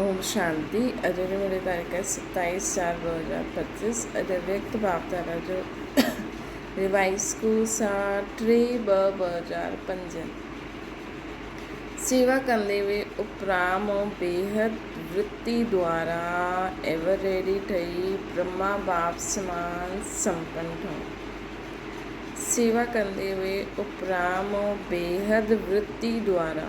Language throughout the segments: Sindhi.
اوم شانتي اڄ جي مڙي تاريخ 27 4 2025 اڄ ويڪت ڀاوڌارا جو روايت اسڪول سان 3 2 2005 سيوا ڪندي هئي اپرام بيحد ورتي دوارا ايور ريڊي ٺهي برهما باپ سمان سمپن ٺهو سيوا ڪندي هئي اپرام بيحد ورتي دوارا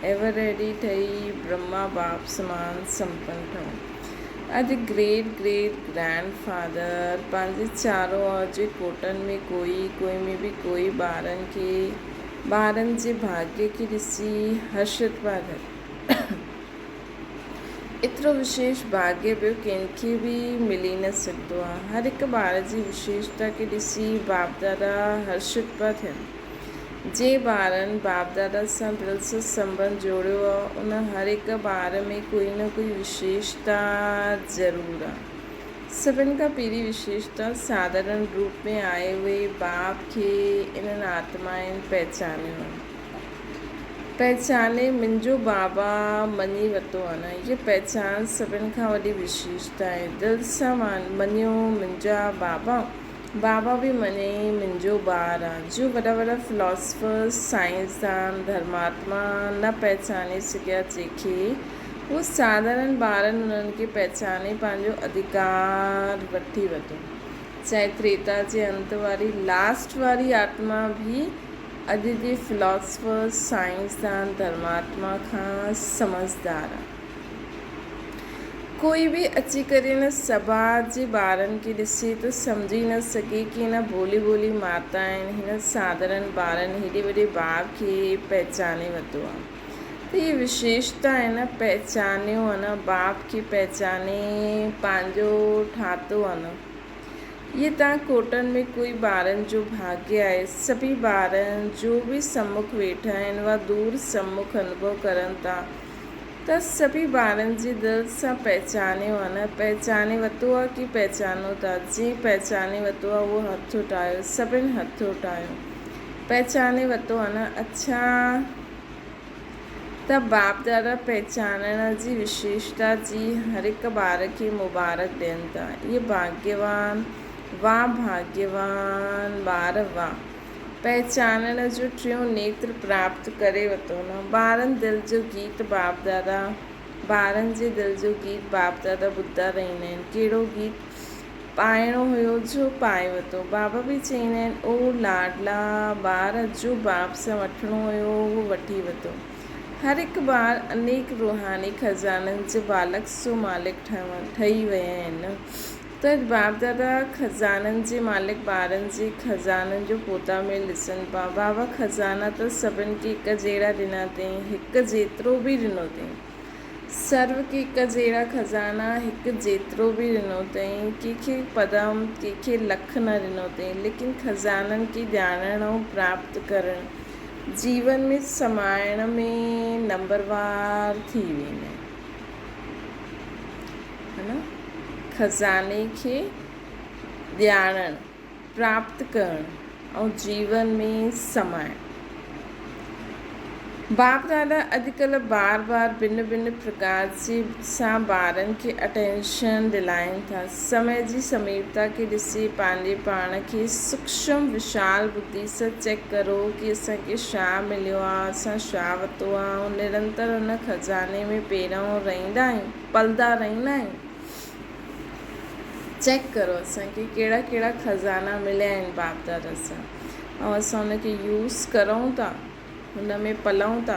ايور ريڊي ٺهي برهما باپ سمان سمپن ٺهو. اڄ گريٽ گريٽ گرينڊ فادر پنهنجي چارو اور جي ڪوٽن ۾ ڪوئي ڪوئي ۾ به ڪوئي ٻارن کي ٻارن جي ڀاڳيه کي ڏسي هرشت پيا ٿين. ايترو وشيش ڀاڳيه ٻيو ڪنهن کي به ملي نه سگهندو آهي. هر هڪ ٻار جي وشيشتا کي ڏسي باپ دادا هرشت پيا ٿين. جنهن ٻارن باپ دادا سان دل سان سنٻنڌ جوڙيو آ، ان هر هڪ ٻار ۾ ڪوئي نه ڪوئي وشيشتا ضرور آ. سڀن کان پهرين وشيشتا ساڌارڻ روپ ۾ آئي هئي باپ کي انهن آتمائن پهچانيو آ. پهچاني منهنجو بابا مڃي ورتو آ نه. هيء پهچان سڀن کان وڏي وشيشتا آهي. دل سان مڃيو منهنجا بابا. بابا به مڃيائين منهنجو ٻار آ. جو وڏا وڏا فلاسفرز، سائنسدان، ڌرماتما نه پهچاني سگهيا جيڪي هو ساڌارڻ ٻارن انهن کي پهچاني پنهنجو اڌڪار وٺي ورتو. چاهي تريتا جي انت واري لاسٽ واري آتما به اڄ جي فلاسفرز، سائنسدان، ڌرماتما کان سمجهدار آ. ڪوئي به اچي ڪري ان سڀا جي ٻارن کي ڏسي ته سمجهي نه سگهي ڪي هن ڀولي ڀولي ماتائن هن ساڌارڻ ٻارن هيڏي وڏي باغ کي پهچاني ورتو آهي ته هي وشيشتا آهي نه پهچانيو آهي نه باپ کي پهچاني پنهنجو ٺاتو آهي نه اهي تان ڪوٽن ۾ ڪوئي ٻارن جو ڀاڳيه آهي سڀئي ٻارن جو به سمک ويٺا آهن وا دور سمک انوڀو ڪرن ٿا ته سڀئي ٻارن جي دل سان پهچانيو آ نه پهچاني وتو آ ڪي پهچانو ٿا جنهن پهچاني وتو آ اهو هٿ اٺايو سڀن هٿ اٺايو پهچاني وتو آ نه اڇا ته باپ دادا پهچانڻ جي وشيشتا جي هر هڪ ٻار کي مبارڪ ڏين ٿا اهي ڀاڳيوان واه ڀاڳيوان ٻار واه. پهچانڻ جو ٽيون نيتر پراپت ڪري ورتو نه. ٻارن دل جو گيت باپ دادا ٻارن جي دل جو گيت باپ دادا ٻڌندا رهندا آهن. ڪهڙو گيت پائڻو هيو جو پائي ورتو. بابا به چئيندا آهن او لاڏلا ٻار جو باپ سان وٺڻو هيو اهو وٺي ورتو. هر هڪ ٻار انيڪ روحاني خزانن جو بالڪ سو مالڪ ٺهي ويا آهن. ته باپ دادا خزانن جي مالڪ ٻارن جي خزانن جو پوتا ميل ڏسن پيا. بابا خزانا ته سڀن کي هڪ جهڙا ڏنا اٿئين، هڪ جيترو به ڏنو اٿئين. سرو کي هڪ جهڙا خزانا هڪ جيترو به ڏنو اٿئين، ڪنهن کي پدم، ڪنهن کي لک نه ڏنو اٿئين، ليڪن خزانن کي ڄاڻڻ ۽ پراپت ڪرڻ، جيون ۾ سمائڻ ۾ نمبروار ٿي ويندا آهن. هن خزاني کي ڄاڻڻ، پراپت ڪرڻ ۽ جيون ۾ سمائڻ. باپ دادا اڄڪلهه بار بار ڀن ڀن پرڪار جي سان ٻارن کي اٽينشن ڏلائين ٿا. سمي جي سميپتا کي ڏسي پنهنجي پاڻ کي سوڪشم وشال ٻڌي سان چيڪ ڪرو ڪي اسان کي ڇا مليو آ، اسان ڇا ورتو آ ۽ نرنتر ان خزاني ۾ پيرائون رهندا آهيون. پلدا رهندا آهيون. چيڪ ڪرو اسان کي ڪهڙا ڪهڙا خزانا مليا آهن باپ دادا سان ۽ اسان ان کي يوز ڪرون ٿا ان ۾ پلون ٿا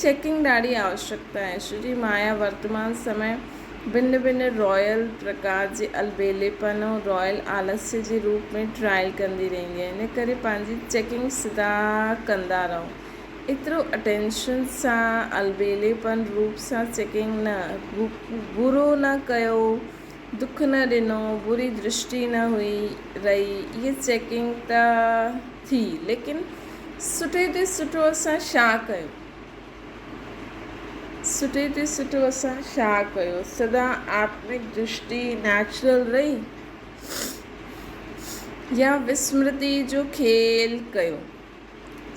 چيڪنگ ڏاڍي آوشڪتا آهي ڇو جي مايا ورتمان سمي ڀن ڀن رائل پرڪار جي البيليپن ۽ رائل آلسيه جي روپ ۾ ٽرائل ڪندي رهندي آهي ان ڪري پنهنجي چيڪنگ سدا ڪندا رهو ايترو اٽينشن سان البيليپن روپ سان چيڪنگ نه، برو نه ڪيو، دک نه ڏنو، بري درشٽي نه هئي رهي، اهي چيڪنگ ته ٿي ليڪن سٺي تي سٺو اسان ڇا ڪيو؟ سٺي تي سٺو اسان ڇا ڪيو؟ سدا آتمڪ درشٽي نيچرل رهي يا وسمرتي جو کيل ڪيو؟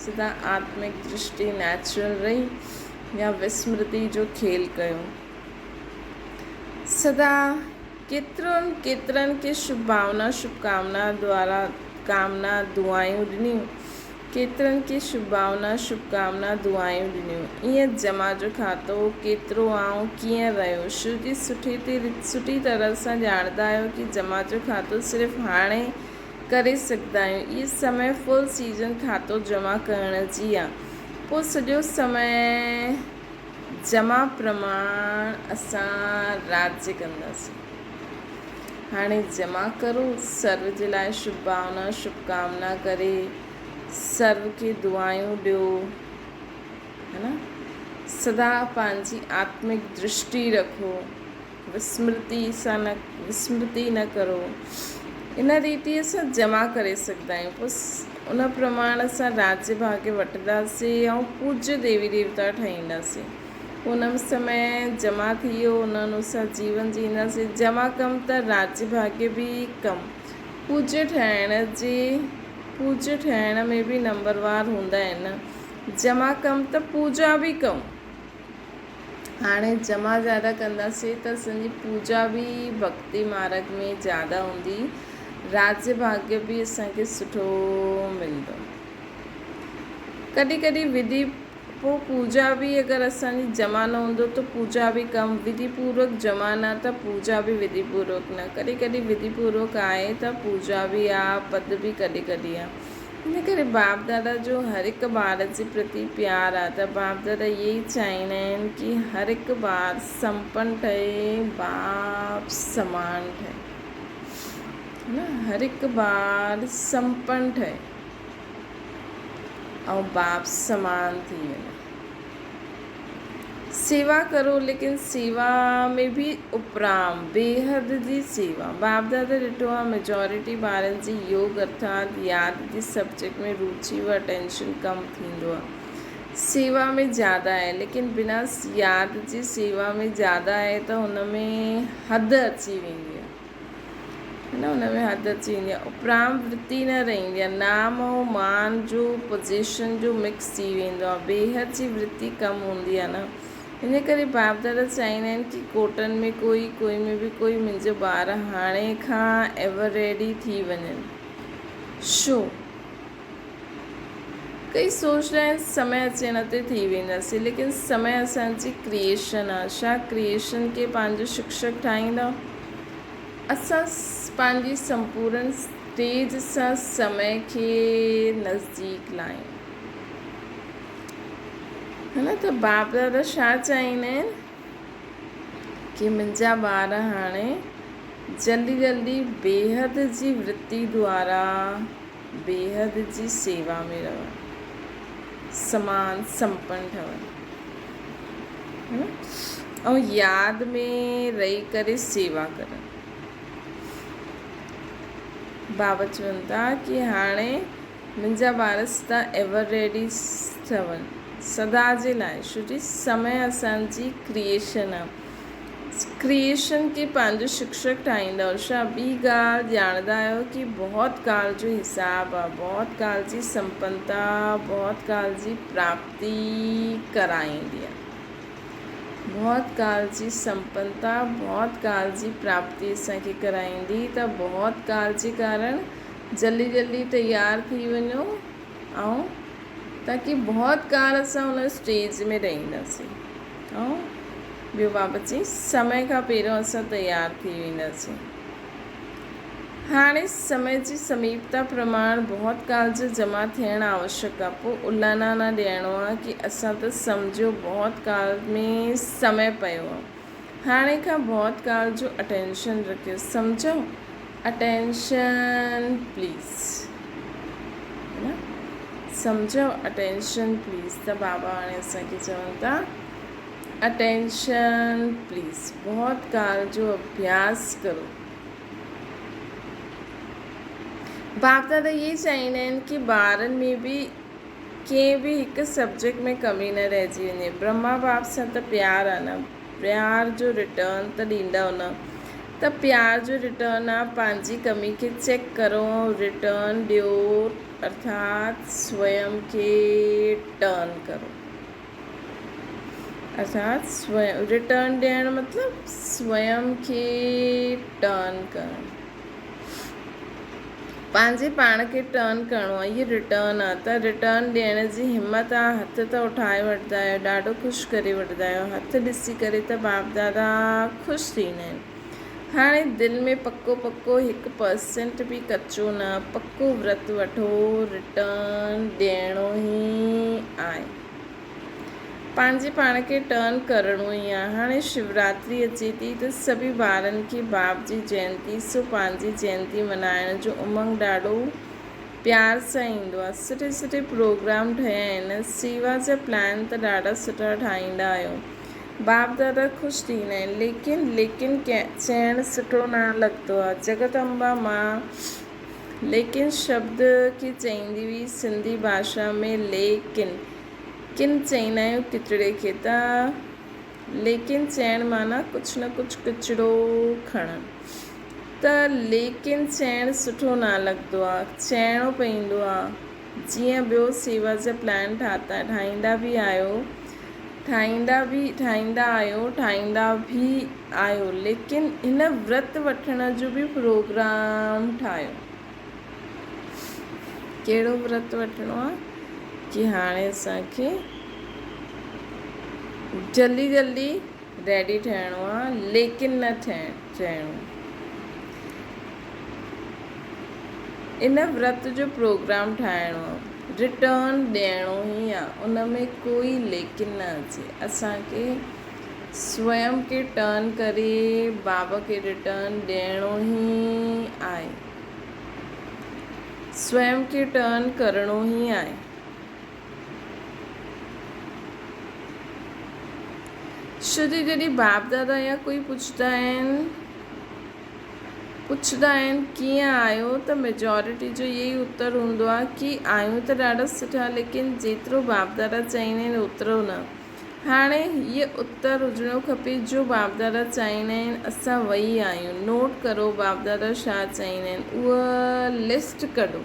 سدا آتمڪ درشٽي نيچرل رهي يا وسمرتي جو کيل ڪيو. سدا ڪيترن ڪيترن کي شڀ ڀاونا شڀ ڪامنا دوارا ڪامنا دعائون ڏنيون. ڪيترن کي شڀ ڀاونا شڀ ڪامنا دعائون ڏنيون. ايئن جمع جو کاتو ڪيترو آئون ڪيئن رهيو. شو جي سٺي تي سٺي طرح سان ڄاڻندا آهيو ڪي جمع جو کاتو صرف هاڻي ڪري سگهندا آهيون. اهي سمي فل سيزن کاتو جمع ڪرڻ جي آ. پوء سڄو سمي. جمع پرماڻ اسان راڄ ڪنداسين. هاڻي جمع ڪرو، سرو جي لاء شڀ ڀاونا، شڀ ڪامنا ڪري سرو کي دعايون ڏيو، ها نه؟ سدا پنهنجي آتمڪ درشٽي رکو، وسمرتي سان نه وسمرتي نه ڪرو. ان ريتي اسان جمع ڪري سگهندا آهيون. پوء ان پرماڻ اسان راجيه ڀاڳيه وٺنداسين ۽ پوجيه ديوي ديوتا ٺهينداسين. پوء ان سمي جمع ٿي ويو، ان انوسار جيون جيئنداسين. جمع ڪم ته راجيه ڀاڳيه به ڪم. پوجيه ٺهڻ جي پوجيه ٺهڻ ۾ به نمبروار هوندا آهن. جمع ڪم ته پوجا به ڪم. هاڻي جمع زياده ڪنداسين ته اسان جي پوجا به ڀڳتي مارگ ۾ زياده هوندي، راجيه ڀاڳيه به اسان کي سٺو ملندو. ڪڏهن ڪڏهن وڌي پوء پوجا به اگر اسان جي جمع نه هوندو ته پوجا به ڪم، وڌي پوروڪ جمع نه ته پوجا به وڌي پوروڪ نه، ڪڏهن ڪڏهن وڌي پوروڪ آهي ته پوجا به آ، پد به ڪڏهن ڪڏهن آ. ان ڪري باپ دادا جو هر هڪ ٻار جي پرتي پيار آ ته باپ دادا اهي ئي چاهيندا آهن ڪي هر هڪ ٻار سمپن ٺهي باپ سمان ٺهي نه هر هڪ ٻار سمپن ٺهي ۽ باپ سمان ٿي وڃي. سيوا ڪرو ليڪن سيوا ۾ به اپرام، بيحد جي سيوا. باپ دادا ڏٺو آ ميجارٽي ٻارن جي يوگ ارٿات ياد جي سبجيڪٽ ۾ روچي و اٽينشن ڪم ٿيندو آ. سيوا ۾ زياده آهي ليڪن بنا ياد جي سيوا ۾ زياده آهي ته هن ۾ حد اچي ويندي آ. نه ان ۾ حد اچي ويندي آهي اپرام ورتي نه رهندي آهي نام ۽ مان جو پوزيشن جو مڪس ٿي ويندو آهي بيحد جي ورتي ڪم هوندي آهي نه ان ڪري باپ دادا چاهيندا آهن ڪي ڪوٽن ۾ ڪوئي ڪوئي ۾ به ڪوئي منهنجو ٻار هاڻي کان ايور ريڊي ٿي وڃن شو ڪئي سوچندا آهن سمي اچڻ تي ٿي وينداسين ليڪن سمي اسان جي ڪريئيشن آ ڇا ڪريئيشن کي پنهنجو شڪشڪ ٺاهيندا اسان پنهنجي سمپورن اسٽيج سان سمي کي نزديڪ لايون ها نه ته باپ دادا ڇا چاهيندا آهن ڪي منهنجا ٻار هاڻي جلدي جلدي بيحد جي ورتي دوارا بيحد جي سيوا ۾ رهن، سمان سمپن ٺهن ۽ ياد ۾ رهي ڪري سيوا ڪرن. بابا چون ٿا ڪي هاڻي منهنجا ٻار سدا ايور ريڊي ٺهن، سدا جي لاء، ڇو جي سمي اسان جي ڪريئيشن آ. ڪريئيشن کي پنهنجو شڪشڪ ٺاهيندا هو. ڇا ٻي ڳالهه ڄاڻندا آهيو ڪي بهت ڪال جو حساب آ، بهت ڪال جي سمپنتا، بهت ڪال جي پراپتي ڪرائيندي آ. بهت ڪال جي سمپنتا، بهت ڪال جي پراپتي اسان کي ڪرائيندي ته بهت ڪال جي ڪارڻ جلدي جلدي تيار ٿي وڃو ۽ تاڪي بهت ڪال اسان ان اسٽيج ۾ رهنداسين ۽ ٻيو بابا چئي سمي کان پهريون اسان تيار ٿي وينداسين. هاڻي سمي جي سميپتا پرماڻ بهت ڪال جو جمع ٿيڻ آوشڪ آ پوء الانا نه ڏيڻو آ ڪي اسان ته سمجهيو بهت ڪال ۾ سمي پيو آ. هاڻي کان بهت ڪال جو اٽينشن رکيو سمجهو اٽينشن پليز ها نه سمجهو اٽينشن پليز ته بابا هاڻي اسان کي چون ٿا اٽينشن پليز بهت ڪال جو اڀياس ڪرو. باپ دادا اهي ئي چاهيندا آهن ڪي ٻارن ۾ به ڪنهن به هڪ سبجيڪٽ ۾ ڪمي نه رهجي وڃي. برهما باپ سان ته پيار آ نه، پيار جو ريٽرن ته ڏيندؤ نه ته پيار جو ريٽرن آ پنهنجي ڪمي کي چيڪ ڪرو ۽ ريٽرن ڏيو ارٿات سويم کي ٽرن ڪرو. ارٿات سويم ريٽرن ڏيڻ مطلب سويم کي ٽرن ڪرڻ. پنهنجي پاڻ کي ٽرن ڪرڻو آهي هي ريٽرن آهي ته ريٽرن ڏيڻ جي همت آهي هٿ ته اٺائي وٺندا آهيو ڏاڍو خوش ڪري وٺندا آهيو هٿ ڏسي ڪري ته باپ دادا خوش ٿيندا آهن هاڻي دل ۾ پڪو پڪو هڪ پرسنٽ به ڪچو نه پڪو ورت وٺو ريٽرن ڏيڻو ئي آهي. پنهنجي پاڻ کي ٽرن ڪرڻو ئي آ. هاڻي شوراتري اچي ٿي ته سڀي ٻارن کي باب جي جينتي سو پنهنجي جينتي منائڻ جو امنگ ڏاڍو پيار سان ايندو آ. سٺي سٺي پروگرام ٺهيا آهن. سيوا جا پلان ته ڏاڍا سٺا ٺاهيندا آهيو. باپ دادا خوش ٿيندا آهن. ليڪن ليڪن چئڻ سٺو نه لڳندو آ. جڳت امبا مان ليڪن شبد کي چئيندي هئي سنڌي ڀاشا ۾ ليڪن ڪن چئيندا آهيون ڪچڙي کي ته ليڪن چئڻ معنيٰ ڪجهه نه ڪجهه ڪچڙو کڻڻ ته ليڪن چئڻ سٺو نه لڳندو آ چئڻو پئيندو آ جيئن ٻيو سيوا جا پلان ٺاتا ٺاهيندا به آهيو ٺاهيندا به ٺاهيندا آهيو ٺاهيندا به آهيو ليڪن هن ورت وٺڻ جو به پروگرام ٺاهيو. ڪهڙو ورت وٺڻو آهي ڪي هاڻي اسان کي جلدي جلدي ريڊي ٺهڻو آهي ليڪن نه ٺهڻو ان ورت جو پروگرام ٺاهڻو آهي ريٽرن ڏيڻو ئي آهي ان ۾ ڪوئي ليڪن نه اچي اسان کي سويم کي ٽرن ڪري بابا کي ريٽرن ڏيڻو ئي آهي سويم کي ٽرن ڪرڻو ئي آهي. ڇو جو جڏهن باپ دادا يا ڪوئي پڇندا آهن پڇندا آهن ڪيئن آهيو ته ميجارٽي جو اهو ئي اتر هوندو آهي ڪي آهيون ته ڏاڍا سٺا ليڪن جيترو باپ دادا چاهيندا آهن اوترو نه هاڻي هيء اتر هجڻو کپي جو باپ دادا چاهيندا آهن اسان وئي آهيون نوٽ ڪرو باپ دادا ڇا چاهيندا آهن اها لسٽ ڪڍو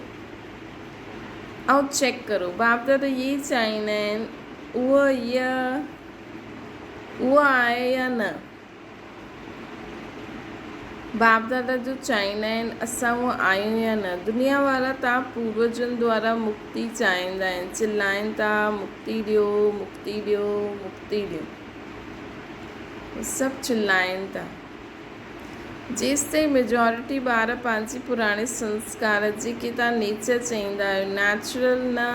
۽ چيڪ ڪرو باپ دادا اهي ئي چاهيندا آهن اهو هيء اهو آهي يا نه باپ دادا جو چاهيندا آهن اسان اهو آهيون يا نه دنيا وارا تان پوروجن دوارا مڪتي چاهيندا آهن چلائن ٿا مڪتي ڏيو مڪتي ڏيو مڪتي ڏيو سڀ چلائن ٿا جيستائين ميجارٽي ٻار پنهنجي پراڻي سنسڪار جيڪي توهان نيچر چئيندا آهيو نيچرل نه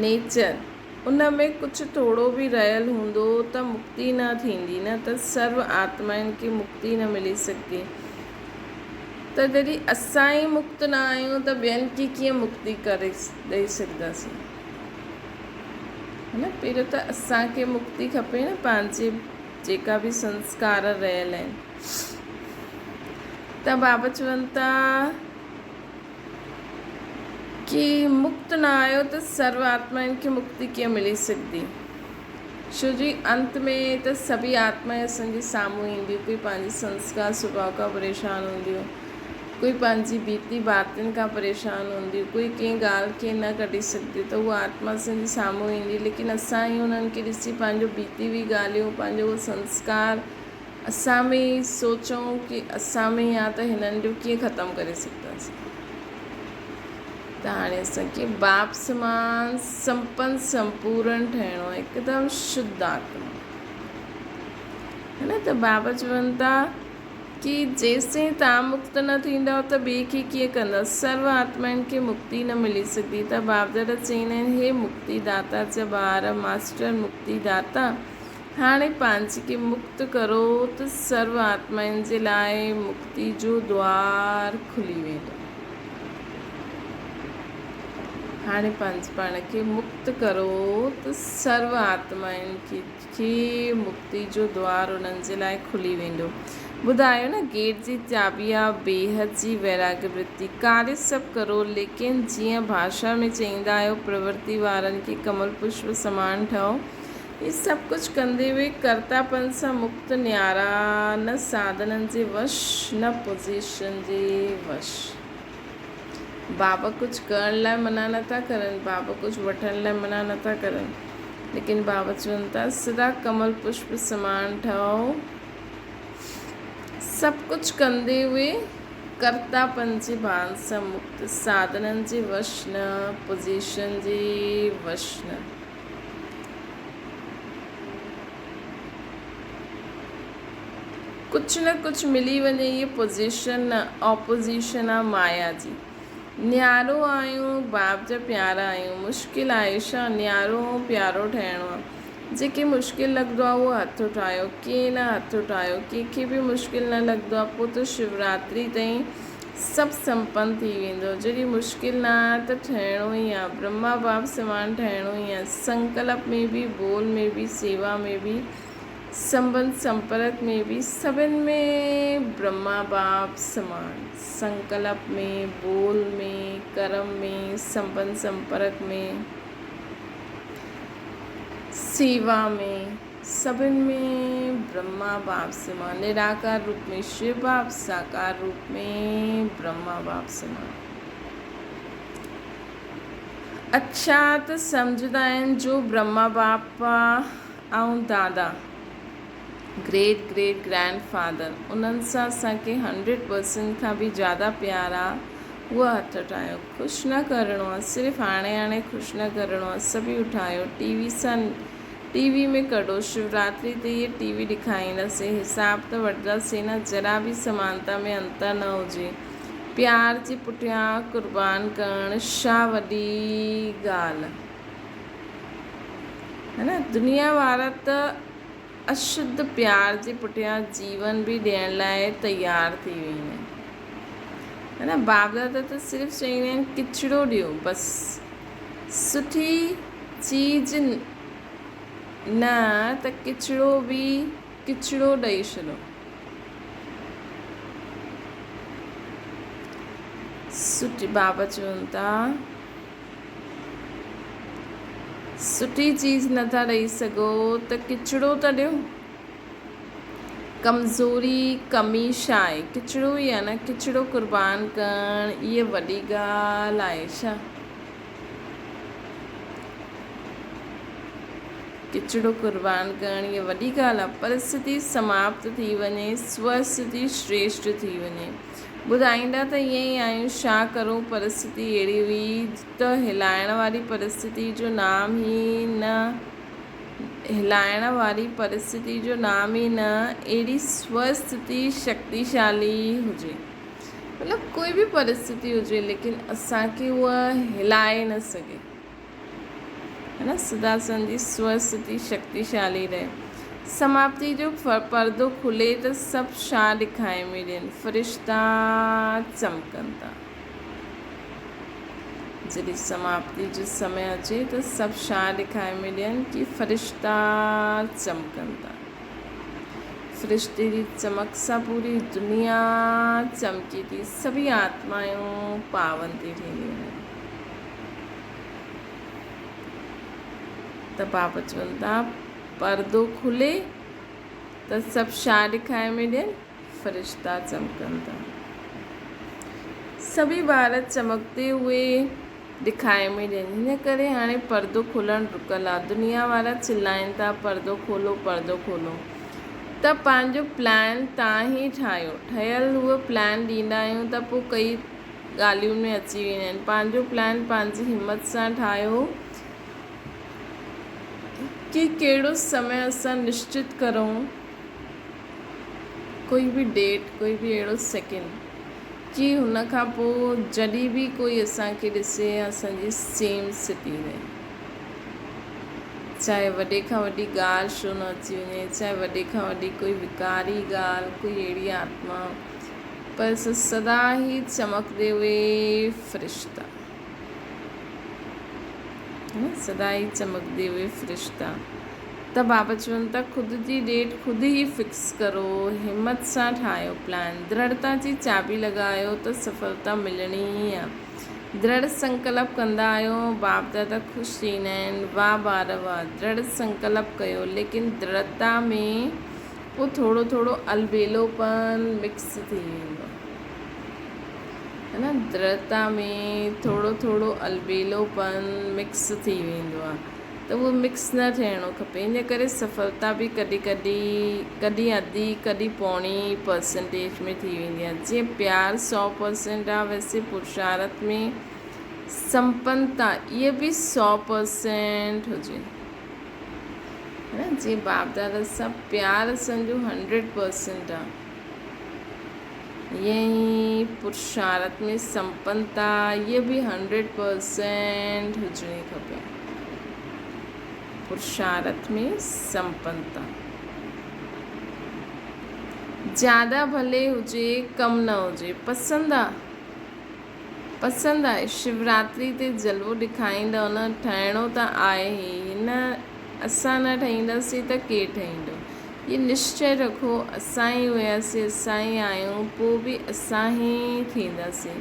نيچر ان ۾ ڪجهه ٿورو به رهيل هوندو ته مڪتي نه ٿيندي نه ته سرو آتمائن کي مڪتي نه ملي سگهندي ته جڏهن اسان ئي مڪت نه آهيون ته ٻين کي ڪيئن مڪتي ڪري ڏئي سگهنداسين نه پهريون ته اسان کي مڪتي کپي نه پنهنجي جيڪا به سنسڪار رهيل آهن ته بابا چون ٿا ڪي مڪت نه آهيو ته سرو آتمائن کي مڪتي ڪيئن ملي سگهندي ڇو جي انت ۾ ته سڀئي آتمائون اسان جي سامهون اينديون ڪوئي پنهنجي سنسڪار سڀاء کان پريشان هونديون ڪوئي پنهنجي بيتي باتين کان پريشان هوندي، ڪوئي ڪنهن ڳالهه کي نه ڪڍي سگهندي ته اها آتما اسان جي سامهون ايندي، ليڪن اسان ئي انهن کي ڏسي پنهنجو بيتي هئي ڳالهيون، پنهنجو اهو سنسڪار اسان ۾ ئي سوچون ڪي اسان ۾ ئي آ ته هنن جو ڪيئن ختم ڪري سگهنداسين. ته هاڻي اسان کي باپ سمان سمپن سمپورن ٺهڻو آهي، هڪدم شڌ آتما. هي نه ته بابا چون ٿا. ڪي جيستائين توهان مڪت نه ٿيندؤ ته ٻئي کي ڪيئن ڪندا؟ سرو آتمائن کي مڪتي نه ملي سگهندي ته بابدادا چئيندا آهن، هي مڪتي داتا جا ٻار، ماسٽر مڪتي داتا، هاڻي پنهنجي کي مڪت ڪرو ته سرو آتمائن جي لاء مڪتي جو دوار کلي ويندو. هاڻي پنهنجي پاڻ کي مڪت ڪرو ته سرو آتمائن کي کي مڪتي جو دوار انهن جي لاء کلي ويندو. ٻڌايو نه گيٽ جي چاٻي آ بيحد جي ويراڳ ورتي. ڪاري سڀ ڪرو ليڪن جيئن ڀاشا ۾ چئيندا آهيو پرورتي وارن کي ڪمل پشپ سمان ٺهو. هي سڀ ڪجهه ڪندي به ڪرتاپن سان مڪت نيارا نه ساڌنن جي وش نه پوزيشن جي وش. بابا ڪجهه ڪرڻ لاء منع نٿا ڪرن، بابا ڪجهه وٺڻ لاء منع نٿا ڪرن. ليڪن بابا چون ٿا سدا ڪمل پشپ سمان ٺهو. سڀ ڪجهه ڪندي اهي ڪرتاپن جي ڀان سان مڪت، ساڌنن جي وش نه، پوزيشن جي وش نه. ڪجهه نه ڪجهه ملي وڃي اهي پوزيشن نه آپوزيشن آ مايا جي. نيارو آهيون باپ جا پيارا آهيون. مشڪل آهي ڇا نيارو ۽ پيارو ٺهڻو آ. جيڪي مشڪل لڳندو آ اهو هٿ اٺايو. ڪنهن نه هٿ اٺايو. ڪنهن کي به مشڪل نه لڳندو آ پوء ته شوراتري تائين سڀ سمپن ٿي ويندو. جڏهن مشڪل نه آ ته ٺهڻو ئي آ. برهما باپ سمان ٺهڻو ئي آ. سنڪلپ ۾ به، ٻول ۾ به، سيوا ۾ به، سنٻنڌ سمپرڪ ۾ به، سڀن ۾ برهما باپ سمان. سنڪلپ ۾، ٻول ۾، ڪرم ۾، سنٻنڌ سمپرڪ ۾. سيوا ۾، سڀن ۾ برهما باپ سمان، نراڪار روپ ۾ شو باپ، ساڪار روپ ۾ برهما باپ سمان. اڇا ته سمجهندا آهن جو برهما باپ ۽ دادا، گريٽ گريٽ گرينڊ فادر، انهن سان اسان کي هنڊريڊ پرسنٽ کان به زياده پيار آ، هوء هٿ اٺايو. خوش نه ڪرڻو آ صرف هاڻي هاڻي خوش نه ڪرڻو آ سڀئي اٺايو ٽي وي سان ٽي وي ۾ ڪڍو شوراتري تي اهي ٽي وي ڏکائينداسين حساب ته وٺنداسين نه ذرا به سمانتا ۾ انتر نه هجي پيار جي پٺيان قربان ڪرڻ شا وڏي ڳالهه هي نه دنيا وارا ته اشڌ پيار جي پٺيان جيون به ڏيڻ لاء تيار ٿي ويندا آهن. ها نه باپ دادا ته صرف چئيندا آهن ڪچڙو ڏيو بس سٺي چيز نه ته ڪچڙو به ڪچڙو ڏئي ڇڏو. سٺي بابا چون ٿا. سٺي چيز نٿا ڏئي سگهو ته ڪچڙو ته ڏيو. ڪمزوري، ڪمي ڇا آهي؟ ڪچڙو ئي آهي نه. ڪچڙو قربان ڪرڻ اها وڏي ڳالهه آهي ڇا؟ ڪچڙو قربان ڪرڻ اها وڏي ڳالهه آهي. پرسٿتي سماپت ٿي وڃي، سوسٿتي شريشٺ ٿي وڃي. ٻڌائيندا ته ائين ئي آهيون، ڇا ڪرون پرسٿتي اهڙي هئي ته هلائڻ واري پرسٿتي جو نام ئي نه هلائڻ واري پرسٿتي جو نام ئي نه اهڙي سوسٿتي شڪتيشالي هجي مطلب ڪوئي به پرسٿتي هجي ليڪن اسان کي اها هلائي نه سگهي. هن سداسن جي سوسٿتي شڪتيشالي رهي. سماپتي جو پردو کلي ته سڀ شاهه ڏکائي ۾ ڏين. فرشتا چمڪن ٿا. جڏهن سماپتي جو سمي اچي ته سڀ شاهه ڏکائي ۾ ڏين ڪي فرشتا چمڪن ٿا. فرشتي جي چمڪ سان پوري دنيا چمڪي ٿي. سڀئي آتمائون پاون ٿي ٿينديون وڃن. ته بابا چون ٿا پردو کلي ته سڀ شاهه ڏکائي ۾ ڏين، فرشتا چمڪن ٿا. سڀئي ٻار چمڪتي هئي ڏکائي ۾ ڏين. هن ڪري هاڻي پردو کولڻ رڪل آ. دنيا وارا چلائين ٿا پردو کولو پردو کولو. ته پنهنجو پلان تان ئي ٺاهيو. ٺهيل هوء پلان ڏيندا آهيون ته پوء ڪئي ڳالهين ۾ اچي ويندا آهن. پنهنجو پلان پنهنجي همت سان ٺاهيو ڪي ڪهڙو سمي اسان نشچت ڪرون ڪوئي به ڊيٽ ڪوئي به اهڙو سيڪنڊ ڪي هن کان پوء جڏهن به ڪوئي اسان کي ڏسي اسان جي سيم اسٿتي رهي چاهي وڏي کان وڏي ڳالهه ڇو نه اچي وڃي چاهي وڏي کان وڏي ڪوئي وڪاري ڳالهه ڪوئي اهڙي آتما پر سدا هي چمڪدي هئي فرشتا سدا هي چمڪدي هئي فرشتا ته بابا چون ٿا خود جي ڊيٽ خود ئي فڪس ڪرو همت سان ٺاهيو پلان درڙتا جي چاٻي لڳايو ته سڦلتا ملڻي ئي آ درڙ سنڪلپ ڪندا آهيو باپ دادا خوش ٿيندا آهن واهه ٻار واهه درڙ سنڪلپ ڪيو ليڪن درڙتا ۾ پوء ٿورو ٿورو البيلوپن مڪس ٿي ويندو آهي نه درڙتا ۾ ٿورو ٿورو البيلوپن مڪس ٿي ويندو آهي. ته اهو مڪس نه ٿيڻو کپي ان ڪري سڦلتا به ڪڏهن ڪڏهن ڪڏهن اڌي ڪڏهن پوڻي پرسنٽيج ۾ ٿي ويندي آهي. جيئن پيار 100% آهي ويسي پرشارٿ ۾ سمپنتا اهي به 100% هجي. ها نه جيئن باپ دادا سان پيار اسان جو 100% آهي ائين ئي پرشارٿ ۾ سمپنتا اهي به 100% هجڻي کپي. پرشارٿ ۾ سمپنتا زياده ڀلي هجي ڪم نه هجي پسند آ پسند آهي شوراتري تي جلوو ڏکائيندؤ نه ٺهڻو ته آهي ئي هن اسان نه ٺهينداسين ته ڪير ٺهيندو هي نشچي رکو اسان ئي هياسين اسان ئي آهيون پوء به اسان ئي ٿينداسين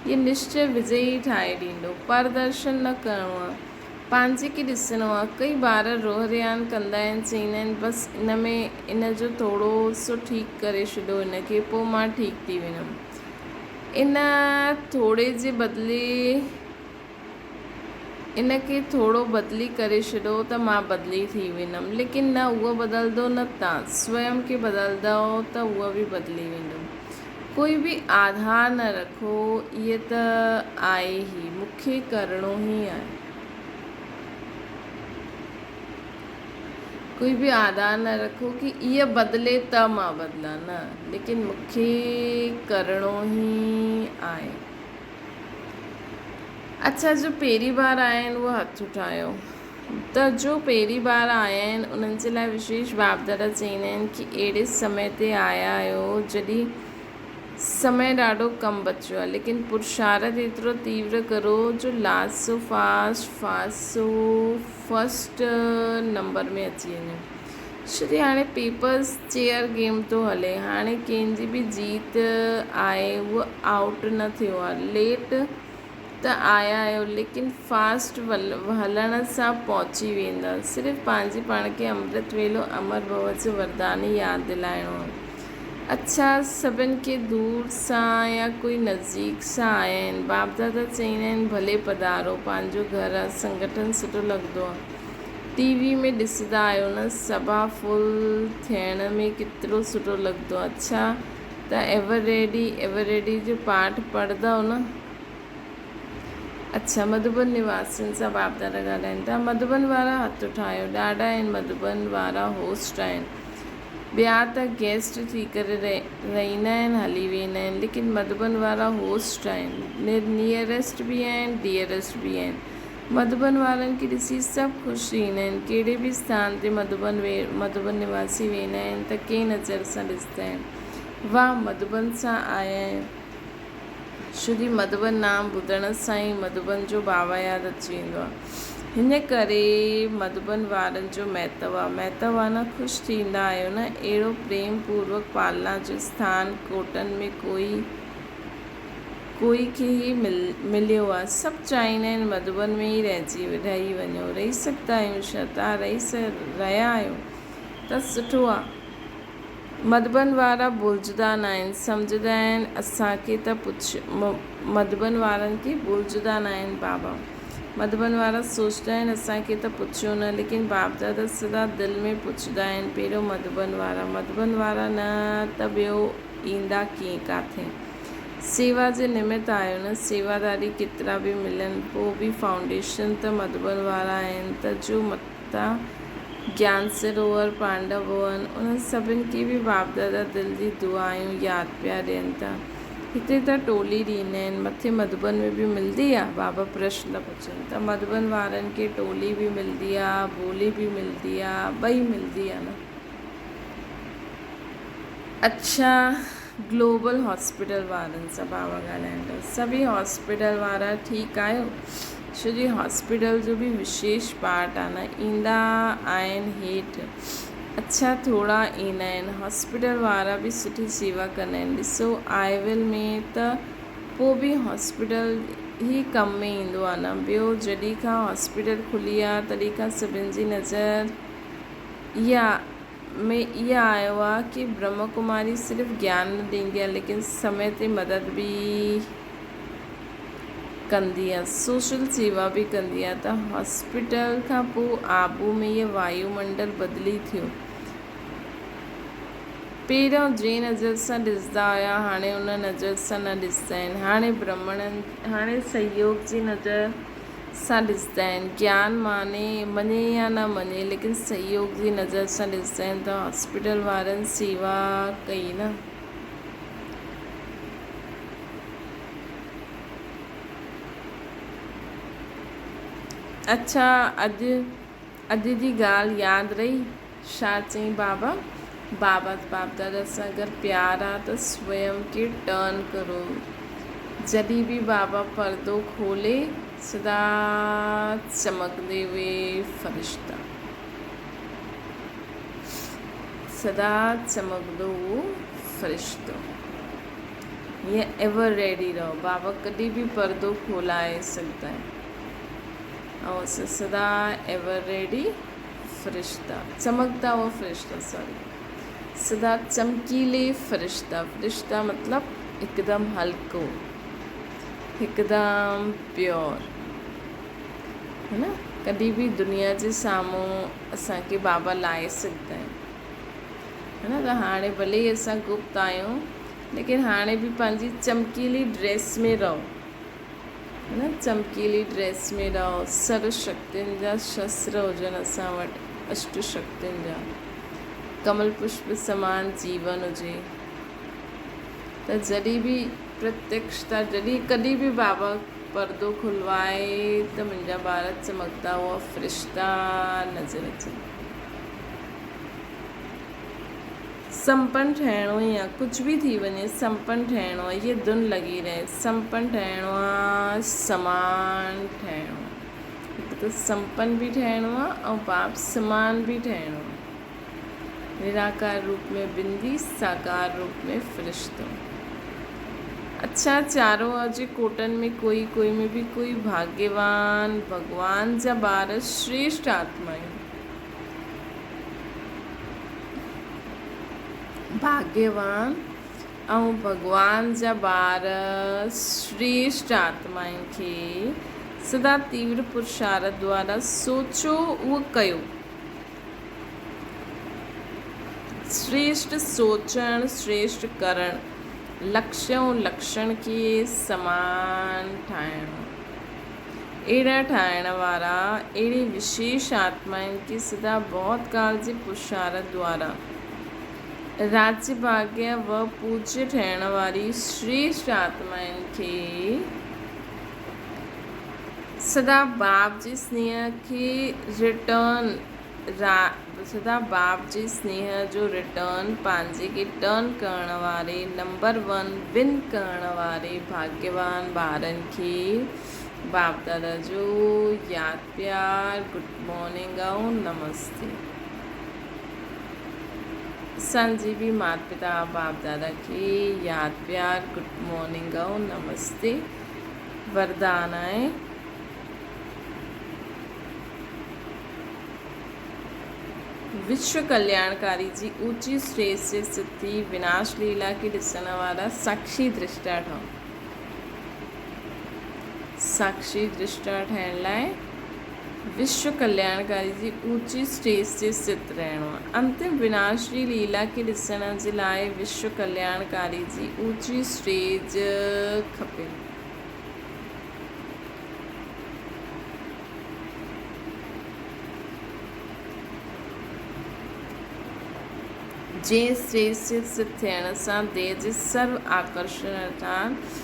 هي نشچي وجئي ئي ٺاهي ڏيندو پردرشن نه ڪرڻو آهي پنهنجي کي ڏسڻو آهي ڪئي ٻار روح ريان ڪندا آهن چئيندا آهن بس ان ۾ ان جو ٿورو سو ٺيڪ ڪري ڇڏو ان کي پوء مان ٺيڪ ٿي ويندم ان ٿوري جي بدلي ان کي ٿورو بدلي ڪري ڇڏو ته مان بدلي ٿي ويندم. ليڪن نه اهو بدلندو نه تان. سويم کي بدلندؤ ته اهو به بدلي ويندو. ڪوئي به آڌار نه رکو، اهي ته آهي ئي، مون کي ڪرڻو ئي آهي. ڪوئي به آڌار نه رکو ڪي اهي بدلي ته مان بدلان، نه، ليڪن مون کي ڪرڻو ئي آهي. اڇا جو پهرين بار آيا آهن اهو هٿ اٺايو ته جو پهرين بار آيا آهن انهن جي لاء وشيش باپ دادا چئيندا آهن ڪي اهڙي سمي تي آيا آهيو جڏهن سمي ڏاڍو ڪم بچيو آهي ليڪن پرشارٿ ايترو تيور ڪرو جو last so fast fast so first number ۾ اچي وڃو. شري هاڻي پيپرز چيئر گيم ٿو هلي هاڻي ڪنهن جي به جيت آهي اهو آئوٽ نه ٿيو آهي ليٽ ته آيا آهيو ليڪن فاسٽ هلڻ سان پهچي ويندا صرف پنهنجي پاڻ کي امرت ويلو امر ڀو جو وردان ئي ياد دلائڻو آهي اڇا سڀن کي دور سان يا ڪوئي نزديڪ سان آيا آهن باپ دادا چئيندا آهن ڀلي پڌارو پنهنجو گهر آهي سنگٺن سٺو لڳندو آهي ٽي وي ۾ ڏسندا آهيو نه سڀا فل ٿيڻ ۾ ڪيترو سٺو لڳندو آهي اڇا ته ايور ريڊي ايور ريڊي جو پاٺ پڙهندؤ نه اڇا مڌوبن نواسين سان باپ دادا ڳالهائين ٿا مڌوبن وارا هٿ اٺايو ڏاڍا آهن مڌوبن وارا هوسٽ آهن ٻيا ته گيسٽ ٿي ڪري رهندا آهن هلي ويندا آهن ليڪن مڌوبن وارا هوسٽ آهن نيئرسٽ به آهن ڊيئرسٽ به آهن مڌوبن وارن کي ڏسي سڀ خوش ٿيندا آهن. ڪهڙي به اسٿان تي مڌوبن مڌوبن نواسي ويندا آهن ته ڪنهن نظر سان ڏسندا آهن. واهه مڌوبن سان آيا آهن. ڇو جي مڌوبن نام ٻڌڻ سان ئي مڌوبن جو بابا ياد اچي ويندو آهي. هن ڪري مڌوبن وارن جو مهتو آهي. مهتو آهي نه خوش ٿيندا آهيو نه اهڙو پريم پوروڪ پالنا جو اسٿان ڪوٽن ۾ ڪوئي ڪوئي کي ئي مليو آ. سڀ چاهيندا آهن مڌوبن ۾ ئي رهجي رهي وڃو. رهي سگهندا آهيون ڇا؟ توهان رهي رهيا آهيو ته سٺو آ. مڌوبن وارا ڀلجندا ناهن. سمجهندا آهن اسان کي ته پڇ مڌوبن وارن کي ڀلجندا ناهن بابا. مڌوبن وارا سوچندا آهن اسان کي ته پڇيو نه ليڪن باپ دادا سدا دل ۾ پڇندا آهن پهريون مڌوبن وارا. مڌوبن وارا نه ته ٻيو ايندا ڪيئن ڪاٿي. سيوا جي نمت آهيو نه، سيواداري ڪيترا به ملن، پوء به فائونڊيشن ته مڌوبن وارا آهن ته جو متا گيان سروور، پانڊو ڀون، انهن سڀن کي به باپ دادا دل جي دعايون ياد پيا ڏين ته هتي ته ٽولي ڏيندا آهن، مٿي مڌوبن ۾ به ملدي آ؟ بابا پرشن ٿا پڇن ته مڌوبن وارن کي ٽولي به ملدي آ، ٻولي به ملدي آ، ٻئي ملدي آ نه. اڇا گلوبل هاسپيٽل وارن سان بابا ڳالهائين ٿا سڀئي هاسپيٽل وارا ٺيڪ آهيو ڇو جي هاسپيٽل جو به وشيش پارٽ آهي نه ايندا آهن هيٺ اڇا ٿورا ايندا آهن هاسپيٽل وارا به سٺي سيوا ڪندا آهن ڏسو آئي ويل ۾ ته پوء به هاسپيٽل ئي ڪم ۾ ايندو آهي نه ٻيو جڏهن کان هاسپيٽل کلي آهي تڏهن کان سڀن جي نظر اها ۾ اها آيو آ ڪي برهما ڪماري صرف گيان نه ڏيندي آ ليڪن سمي تي مدد به ڪندي آ، سوشل سيوا به ڪندي آ ته هاسپيٽل کان پوء آبو ۾ يه وايو منڊل بدلي ٿيو. پهريون جنهن نظر سان ڏسندا هيا هاڻي ان نظر سان نه ڏسندا آهن. هاڻي برهمڻن هاڻي سهيوگ جي نظر سان ڏسندا آهن. گيان ماني مڃي يا نه مڃي ليڪن سهيوگ جي نظر سان ڏسندا آهن ته هاسپيٽل وارن سيوا ڪئي نه. اڇا اڄ اڄ جي ڳالهه ياد رهي؟ ڇا چئين بابا؟ بابا باپ دادا سان اگر پيار آ ته سويم کي ٽرن ڪرو. جڏهن به بابا پردو کولي سدا چمڪندي اهي فرشتا. سدا چمڪندو اهو فرشتو. ائين ايور ريڊي رهو. بابا ڪڏهن به پردو کولائي سگهندا آهن. ۽ اسان سدا ايور ريڊي فرشتا چمڪدا هئا فرشتا سوري سدا چمڪيلي فرشتا فرشتا مطلب هڪدم هلڪو هڪدم پيور هي نه ڪڏهن به دنيا جي سامهون اسانکي بابا لاهي سگهندا آهن هي نه ته هاڻي ڀلي اسان گپت آهيون ليڪن هاڻي به پنهنجي چمڪيلي ڊريس ۾ رهو هن چمڪيلي ڊريس ۾ رهو. سرو شڪتين جا شستر هجن اسان وٽ، اشٽ شڪتين جا. ڪمل پشپ سمان جيون هجي ته جڏهن به پرتيڪشتا جڏهن ڪڏهن به بابا پردو کلوائي ته منهنجا ٻار چمڪدا هئا فرشتا نظر اچن. سمپن ٺهڻو ئي آ، ڪجهه به ٿي وڃي سمپن ٺهڻو آ، هيء ڌن لڳي رهي، سمپن ٺهڻو آ، سمان ٺهڻو آ. هڪ ته سمپن به ٺهڻو آ ۽ باپ سمان به ٺهڻو آ. نراڪار روپ ۾ بندي، ساڪار روپ ۾ فرشتو. اڇا چارو جي ڪوٽن ۾ ڪوئي ڪوئي ۾ به ڪوئي ڀاڳيوان ڀڳوان جا ٻار شريشٽ آتمائون. ڀاڳيوان ۽ ڀڳوان جا ٻار شريشٽ آتمائن کي سدا تيور پرشارٿ دوارا سوچو اهو ڪيو. شريشٽ سوچڻ، شريشٽ ڪرڻ، لڪشيه ۽ لڪشڻ کي سمان ٺاهڻو. اهڙا ٺاهڻ وارا اهڙي وشيش آتمائن کي سدا بهت ڪال جي پرشارٿ دوارا راجيه ڀاڳيه و پوجيه ٺهڻ واري شريشٽ آتمائن کي سدا باپ جي سنيهه کي ريٽرن سدا باپ جي سنيهه جو ريٽرن پنهنجي کي ٽرن ڪرڻ واري نمبر ون ون ڪرڻ واري ڀاڳيوان ٻارن کي باپ دادا جو ياد پيار گڊ مارننگ ۽ نمستي. اسان جي به مات پتا باپ دادا کي ياد پيار گڊ مارننگ ۽ نمستي وردان آهي. وشو ڪلياڻڪاري جي اوچي اسٽيج تي اسٿت ٿي وناش ليلا کي ڏسڻ وارا ساکشي درشٽا ٺهو. ساکشي درشٽا ٺهڻ لاء وشو ڪلياڻڪاري جي اوچي اسٽيج تي اسٿت رهڻو آهي. انتم وناش جي ليلا کي ڏسڻ جي لاء وشو ڪلياڻڪاري جي اوچي اسٽيج کپي. جنهن اسٽيج تي اسٿت ٿيڻ سان ديهه جي سرو آڪرشڻ ارٿات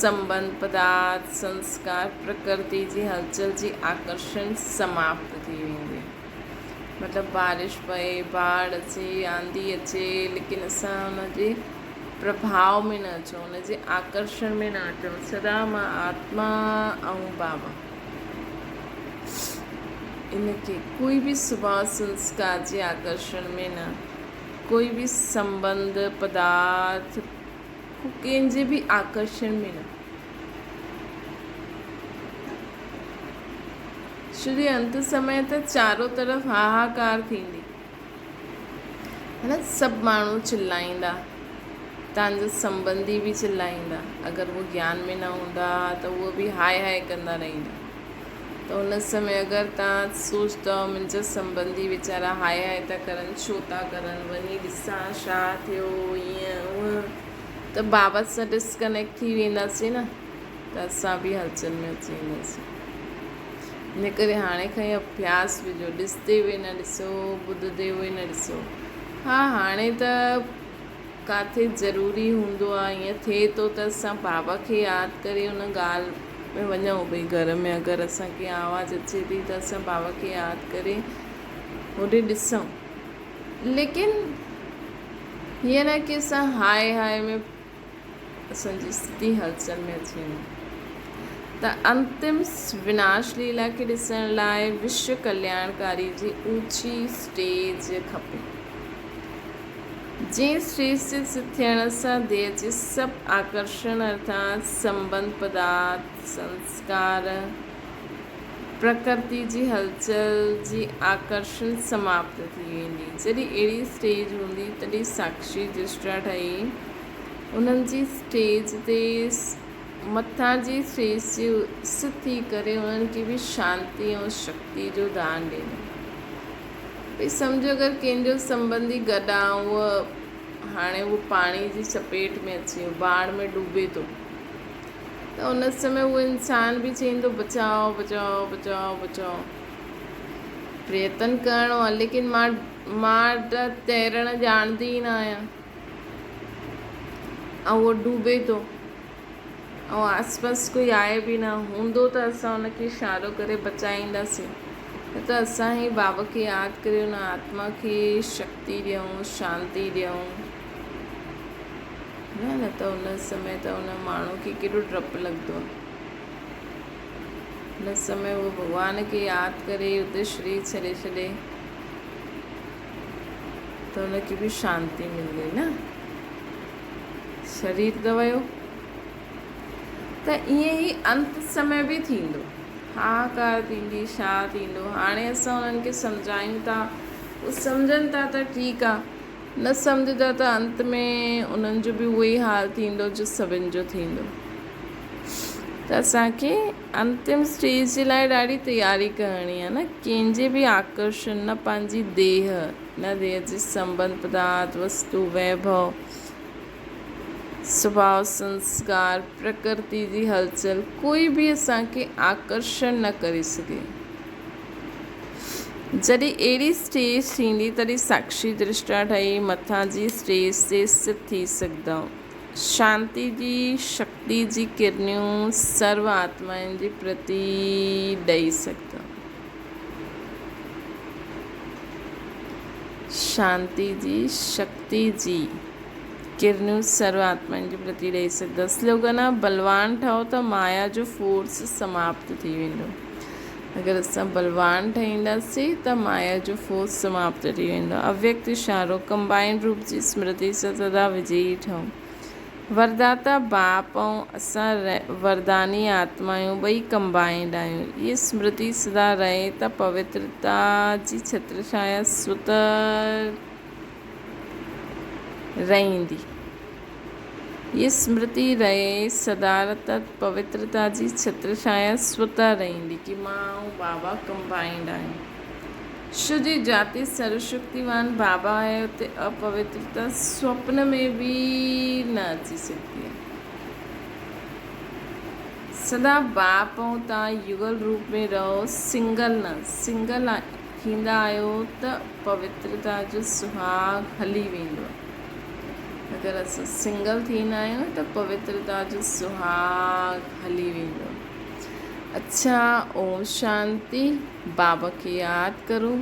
سنٻنڌ، پدارٿ، سنسڪار، پرڪرتي جي هلچل جي آڪرشڻ سماپت ٿي ويندي. مطلب بارش پئي، باڙهه اچي، آنڌي اچي ليڪن اسان ان جي پرڀاء ۾ نه اچون، ان جي آڪرشڻ ۾ نه اچون، سدا مان آتما ۽ بابا. ان کي ڪوئي به سڀاء سنسڪار جي آڪرشڻ ۾ نه، ڪوئي به سنٻنڌ، پدارٿ، ڪنهن جي به آڪرشڻ ۾ نه. ڇو جي انت سمي ته چارو طرف هاهاڪار ٿيندي. هن سڀ ماڻهو چلائيندا توهان جا سنٻنڌي به چلائيندا. اگر هو گيان ۾ نه هوندا ته اهي به هاء هاء ڪندا رهندا. ته ان سمي اگر توهان سوچندؤ منهنجا سنٻنڌي ويچارا هاء هاء ٿا ڪرن، ڇو ٿا ڪرن، وڃي ڏسان ڇا ٿيو، ائين هونئن ته بابا سان ڊسڪنيڪٽ ٿي وينداسين نه ته اسان به هلچل ۾ اچي وينداسين. ان ڪري هاڻي کان ئي اڀياس وجهو، ڏسندي به نه ڏسو، ٻڌندي به نه ڏسو. ها هاڻي ته ڪاٿي ضروري هوندو آ ائين ٿئي ٿو ته اسان بابا کي ياد ڪري ان ڳالهه ۾ وڃون ڀئي گهر ۾ اگر اسان کي آواز اچي ٿي ته اسان بابا کي ياد ڪري هوڏي ڏسون ليڪن هيئن نه ڪي اسان هاء هاء ۾ اسان جي استٿي هلچل ۾ اچي وڃي ته انتم وناش ليلا کي ڏسڻ لاء وشو ڪلياڻڪاري جي اوچي اسٽيج کپي. جنهن اسٽيج تي سٿ ٿيڻ سان ديهه جي سڀ آڪرشڻ ارٿات سنٻنڌ پدارٿ، سنسڪار، پرڪرتي جي هلچل جي آڪرشڻ سماپت ٿي ويندي. جڏهن اهڙي اسٽيج هوندي تڏهن ساڪشي درشٽا ٺهي انهن جي اسٽيج تي مٿان جي اسٽيج تي سٿ ٿي ڪري انهن کي به شانتي ۽ شڪتي جو دان ڏيندو. ڀئي سمجهو اگر ڪنهن جو سنٻنڌي گڏ آ اهو هاڻي اهو پاڻي جي چپيٽ ۾ اچي ويو باڙ ۾ ڊوبي ٿو ته ان سمي اهو انسان به چئيندو بچاء بچاء بچاء بچاء پريتن ڪرڻو آ ليڪن مان مان ته تيرڻ ڄاڻندي ئي نه آهيان ۽ اهو ڊوبي ٿو ۽ آس پاس ڪوئي آهي به نه هوندو ته اسان ان کي اشارو ڪري بچائينداسين نه ته اسان ئي بابا کي ياد ڪري ان آتما کي شڪتي ڏيون شانتي ڏيون نه نه ته ان سمي ته ان ماڻهو کي ڪيڏو ڊپ لڳندو آهي ان سمي هو ڀڳوان کي ياد ڪري اتي شرير ڇڏي ڇڏي ته ان کي به شانتي ملندي نه شرير ته ويو ته ائين ئي انت سمي به ٿيندو. هاهاڪار ٿيندي، ڇا ٿيندو؟ هاڻي اسان انهن کي سمجهايون ٿا، هو سمجهن ٿا ته ٺيڪ آ، نه سمجهندا ته انت ۾ انهن جو به اهو ئي حال ٿيندو جو سڀن جو ٿيندو. ته اسان کي انتم اسٽيج جي لاء ڏاڍي تياري ڪرڻي آ نه، ڪنهن جي به آڪرشڻ نه پنهنجي ديهه، نه ديهه جي سنٻنڌ، پدارٿ، وستو، ويڀو، سڀاء، سنسڪار، پرڪرتي جي هلچل ڪوئي به اسان کي آڪرشڻ نه ڪري سگهي. جڏهن اهڙي اسٽيج ٿيندي تڏهن ساڪشي درشٽا ٺهي مٿان جي اسٽيج تي اسٿت ٿي سگهندؤ. شانتي جي شڪتي جي ڪرنيون سرو آتمائن جي پرتي ڏئي سگهندؤ. شانتي جي شڪتي جي ڪرنيون سرو آتمائن جي پرتي ڏئي سگهندؤ. سلوگن آ بلوان ٺهو ته مايا جو فورس سماپت ٿي ويندو. اگر اسان بلوان ٺهينداسين ته مايا جو فورس سماپت ٿي ويندو. اويڪت اشارو، ڪمبائنڊ روپ جي سمرتي سان سدا وجئي ٺهو. ورداتا باپ ۽ اسان ورداني آتما آهيون، ٻئي ڪمبائنڊ آهيون. هيء سمرتي سدا رهي ته پوترتا جي ڇترڇايا سوتر رهندي. هيء سمرتي رهي سدا ته پوترتا جي ڇترڇايا سوتر رهندي ڪي مان ۽ بابا ڪمبائنڊ آهيون. شو جي جاتي سروشڪتيوان بابا آهي اتي اپوترتا سوپن ۾ به نه اچي سگهندي آهي. سدا باپ ۽ توهان يگل روپ ۾ رهو سنگل نه. سنگل ٿيندا آهيو ته پوترتا جو سهاڳ هلي ويندو آهي. اگر اسان سنگل ٿيندا آهيون ته پوترتا جو سهاڳ هلي ويندو آهي. اڇا اوم شانتي. بابا کي ياد ڪرو.